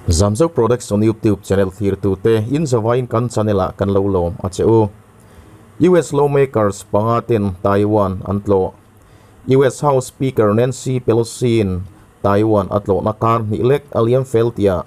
Zamzo Production YouTube channel thlirtute in zavaiin kan channel ah kan lo lawm a che u. US lawmakers panga ten Taiwan an tlawh. US House Speaker Nancy Pelosi in Taiwan a tlawhna kar hnih lek a liam fel tia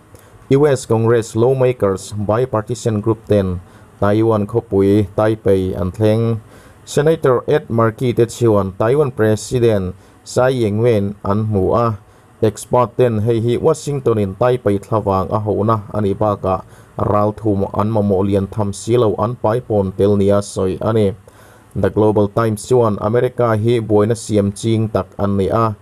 US Congress lawmakers bipartisan group ten Taiwan khawpui Taipei an thleng. Senator Ed Markey te chuan Taiwan President Tsai Ing-wen an hmu a. Expert ten hei hi Washington in Taipei thlavang a hohna a nih bakah ralthum an mamawh lian tham si lo an paipawn tel nia sawi a ni. The Global Times chuan America hi buaina siam ching tak an ni a,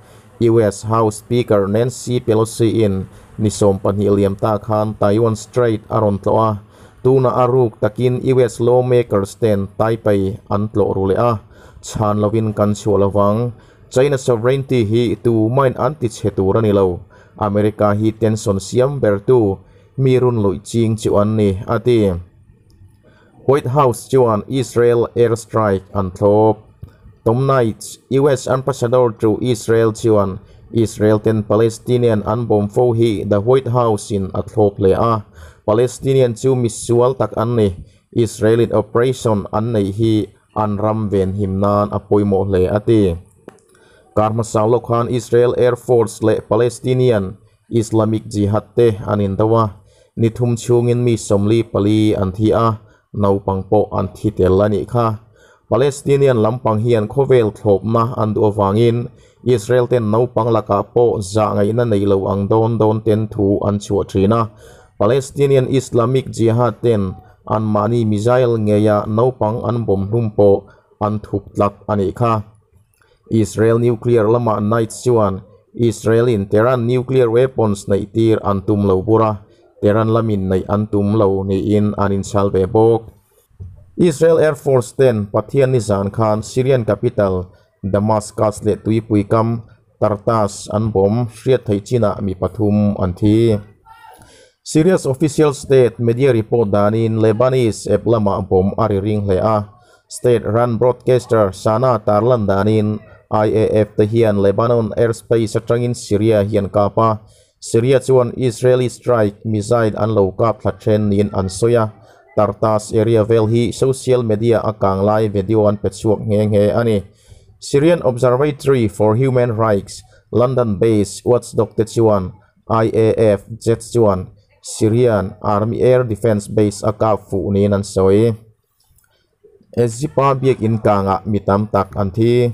US House Speaker Nancy Pelosi in ni 20 liam ta khan Taiwan Strait a rawn tlawh a, tunah a ruk takin US lawmakers ten Taipei an tlawh ru leh a, chhan lovin kan chhuah lovang. China sovereignty hi tu main an ti chhe tur a ni lo. America hi tension siam ber tu mi run luih ching chu an ni, a ti. White House chuan Israel air strike an thlawp. Tom Nides, US ambassador to Israel chuan Israel ten Palestinian an bomb fo hi The White House in a thlawp hle a. Palestinian chu misual tak an ni. Israel in operation an neih hi an ram ven him nan a pawimawh hle, a ti. Kar hmasa lawk khan Israel Air Force leh Palestinian Islamic Jihad te an indo a, ni thum chhungin mi 44 an thi a, naupang pawh an thi tel a nih kha. Palestinian lampang hian khawvel thlawpna an duh avangin Israel ten naupang lakah pawh zah ngaihna nei lo ang dawn dawn ten thu an chhuah thin a. Palestinian Islamic Jihad ten an mahni missile ngeia naupang an bomb hlum pawh an thup tlat a nih kha. Israel nuclear lama Nides chuan Israel in Tehran nuclear weapons neih tir an tum lo bura, Tehran lamin neih an tum lo niin an inchhal ve bawk. Israel Air Force ten Pathian ni zan khan Syrian capital Damascus leh tuipui kam Tartus an bomb hriat theih chinah mi pathum an thi. Syria's official state media report danin Lebanese ep lama bomb a ri ring hle a. State run broadcaster Sana tarlan danin IAF te hian Lebanon airspace atangin Syria hian kap a. Syria chuan Israeli strike missile an lo kap thla then niin an sawi a. Tartus area vel hi social media a kang lai video an pe chhuak nghe nghe a ni. Syrian Observatory for Human Rights London-based watchdog te chuan IAF jets chuan Syrian Army Air Defense Base a kap fuh niin an sawi. Egypt-a biakin kangah mi tam tak an thi.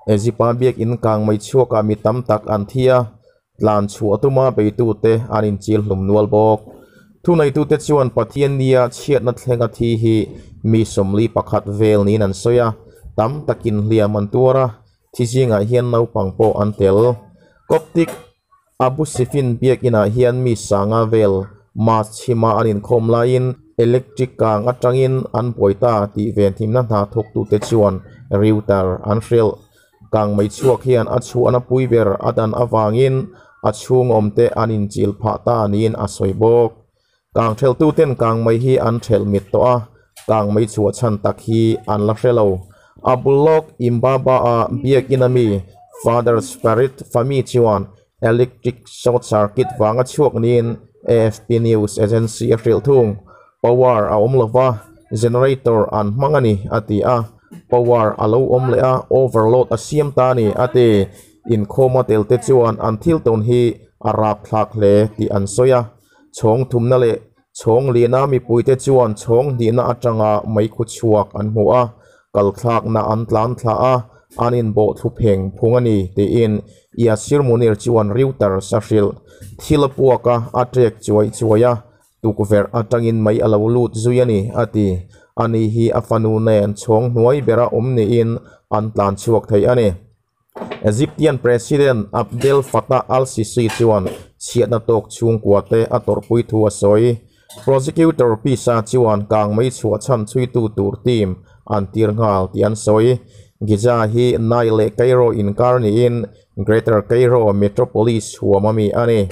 Egypt-a biakin kang mai chhuakah mi tam tak an thi a, tlan chhuah tuma beitute an inchil hlum nual bawk. Thuneitute chuan Pathian nia chhiatna thlenga thi hi mi 41 vel niin an sawi a, tam takin hliam an tuar a, thi zingah hian naupang pawh an tel. Coptic Abu Sifin biakinah hian mi 500 vel mas chhima an inkhawm laiin electric kang atangin an buaita tih ven thimna hna thawktute chuan Reuter an hrilh. Kang mai chhuak hian a chhuahna pui ber a dan avangin a chhung awmte an inchil phah ta niin a sawi bawk. Kang theltuten kang mai hi an thelh mit tawh a, kang mai chhuah chhan tak hi an la hre lo. Abulok Imbaba a biakin ami Father Spirit Fami chuan electric short circuit wanga chhuak niin AFP News Agency a hrilh thung. Power a awm lova, generator an hmang a ni a ti a, power a lo awm leh a, overload a siam ta ni a ti. Inkhawm a tel te chuan an thil tawn hi a rap thlak hle tih an sawi a. Chhawng thumna leh chhawng lina mipuite chuan chhawng hnihna atanga mei khu chhuak an hmu a, kal thlakna an tlan thla a, an inbawh thlu pheng phung a ni tiin Yasir Munir chuan Reuters a hrilh. Thil a puak a, a ṭek chuai chuai a, tukverh atangin mei a lo lut zui a ni a ti. Ani hi a fanu nen chhawng hnuai bera awm niin an tlan chhuak thei a ni. Egyptian President Abdel Fattah al-Sisi chuan chhiatna tawk chhungkua te a tawrhpui thu a sawi. Prosecutor Pisa chuan kang mei chhuah chhan chhuitu tur team an tir nghal tih an sawi. Giza hi Nile leh Cairo inkar niin Greater Cairo metropolis huam ami a ni.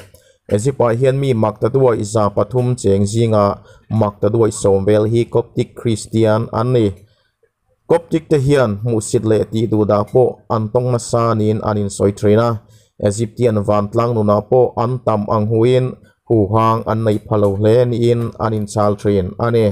Egypt-ah hian mi maktaduai 300 cheng zinga maktaduai 10 vel hi Coptic Christian an ni. Coptic te hian hmuhsit leh tih duhdah pawh an tawng nasa niin an insawi thin a. Egyptian vantlang nunah pawh an tam ang huin Huhang an nei pha lo hle niin an inchhal thin a ni.